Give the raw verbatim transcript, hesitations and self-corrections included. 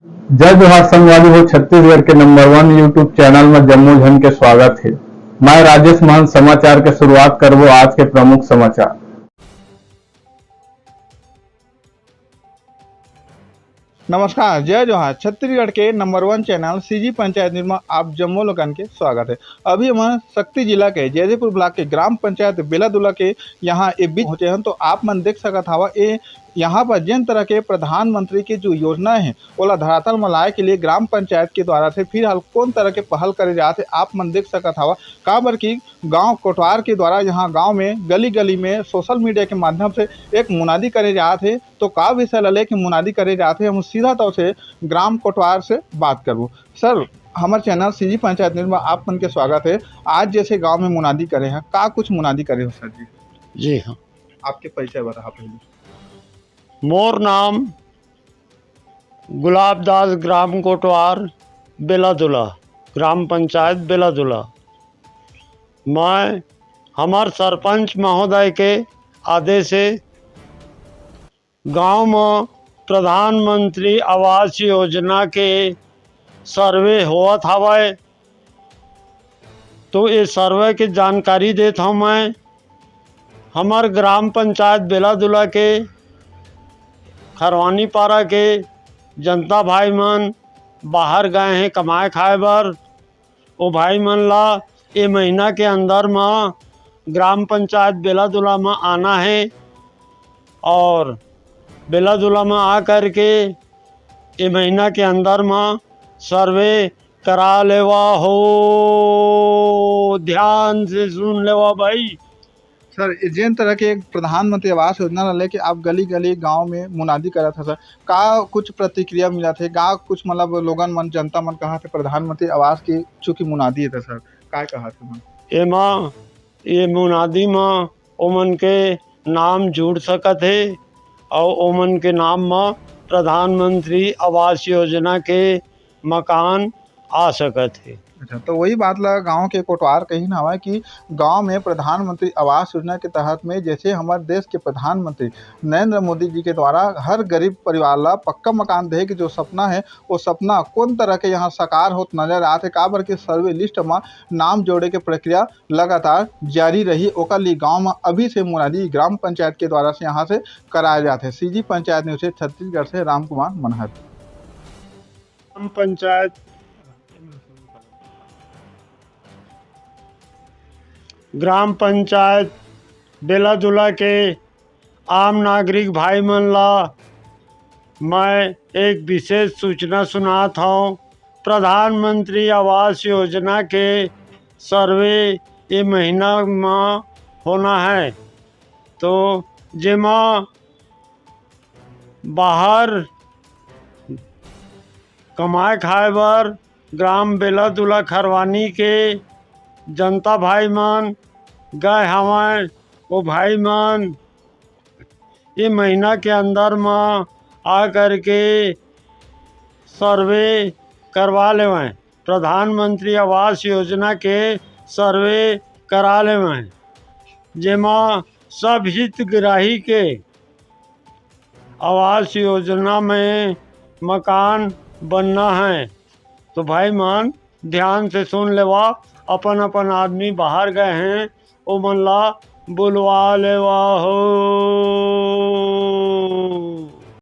जय जोहार संगवारी हो, छत्तीसगढ़ के नंबर वन YouTube चैनल में जम्मो झन के स्वागत हे। मैं राजेश महंत। समाचार के शुरुआत करबो आज के प्रमुख समाचार। नमस्कार, जय जोहार। छत्तीसगढ़ के नंबर वन चैनल सीजी पंचायत न्यूज में आप जम्मो लोगन के स्वागत है। अभी हम शक्ति जिला के जैदीपुर ब्लॉक के ग्राम पंचायत बेलादुला के यहाँ ए बीच पहुँचे हैं, तो आप मन देख सकत हवा, ए यहाँ पर जिन तरह के प्रधानमंत्री के जो योजना है, ओला धरातल में लाए के लिए ग्राम पंचायत के द्वारा से फिलहाल कौन तरह के पहल करे जात है, आप मन देख सकत हवा। काबर कि गांव कोटवार के द्वारा यहाँ गांव में गली गली में सोशल मीडिया के माध्यम से एक मुनादी करे जात है। तो का विषय ला लेके मुनादी करे जात है, हम सीधा तौर से ग्राम कोटवार से बात करबो। सर, हमर चैनल सीजी पंचायत न्यूज में आप मन के स्वागत है। आज जैसे गांव में मुनादी करे हैं, का कुछ मुनादी करे हो सर जी? जी हाँ। आपके परिचय बताओ पहले। मोर नाम गुलाब दास, ग्राम कोटवार, बेलादुला, ग्राम पंचायत बेलादुला। मैं हमर सरपंच महोदय के आदेश से गांव म प्रधानमंत्री आवास योजना के सर्वे होवत हवय, तो ये सर्वे के जानकारी देत हव मैं। हमर ग्राम पंचायत बेलादुला के खरवानी पारा के जनता भाई मन बाहर गए हैं कमाए खाए बर। ओ भाई मन ला ए महीना के अंदर म ग्राम पंचायत बेलादुला म आना है और बेलादुला म आ करके ए महीना के अंदर म सर्वे करा लेवा हो। ध्यान से सुन लेवा भाई। सर, ये जेन तरह के एक प्रधानमंत्री आवास योजना ला लेके आप गली गली गांव में मुनादी करत हव सर, का कुछ प्रतिक्रिया मिलत हे? का कुछ मतलब लोगन मन, जनता मन कहा थे प्रधानमंत्री आवास की चूंकि मुनादी है सर, काय कहा थे मन? एमा, ये मुनादी म ओमन के नाम जुड़ सकत हे अउ ओमन के नाम म प्रधानमंत्री आवास योजना के मकान आ सकत हे। अच्छा, तो वही बात ला गांव के कोटवार कहिन हवय कि गांव में प्रधानमंत्री आवास योजना के तहत में जैसे हमर देश के प्रधानमंत्री नरेंद्र मोदी जी के द्वारा हर गरीब परिवार ला पक्का मकान देहे के जो सपना है, वो सपना कोन तरह के यहाँ साकार होत नजर आत हे, काबर के सर्वे लिस्ट म नाम जोड़े के प्रक्रिया लगातार जारी रही। ओकर लिए गांव म अभी से मुनादी ग्राम पंचायत के द्वारा से यहाँ से कराया जात हे। सीजी पंचायत न्यूज से छत्तीसगढ़ से राम कुमार मनहर। ग्राम पंचायत, ग्राम पंचायत बेलादुला के आम नागरिक भाई मन ला मैं एक विशेष सूचना सुनात हौं। प्रधानमंत्री आवास योजना के सर्वे ये महीना म होना है, तो जेमा बाहर कमाए खाए बर ग्राम बेलादुला खरवानी के जनता भाई मन गए हवंय। वो भाई मन ये महीना के अंदर म आ करके सर्वे करवा लेवंय, प्रधानमंत्री आवास योजना के सर्वे करा लेवंय, जेमा सब हितग्राही के आवास योजना में मकान बनना है। तो भाई मन, ध्यान से सुन लेवा, अपन अपन आदमी बाहर गए हैं, ओमन ला बुलवा लेवा हो।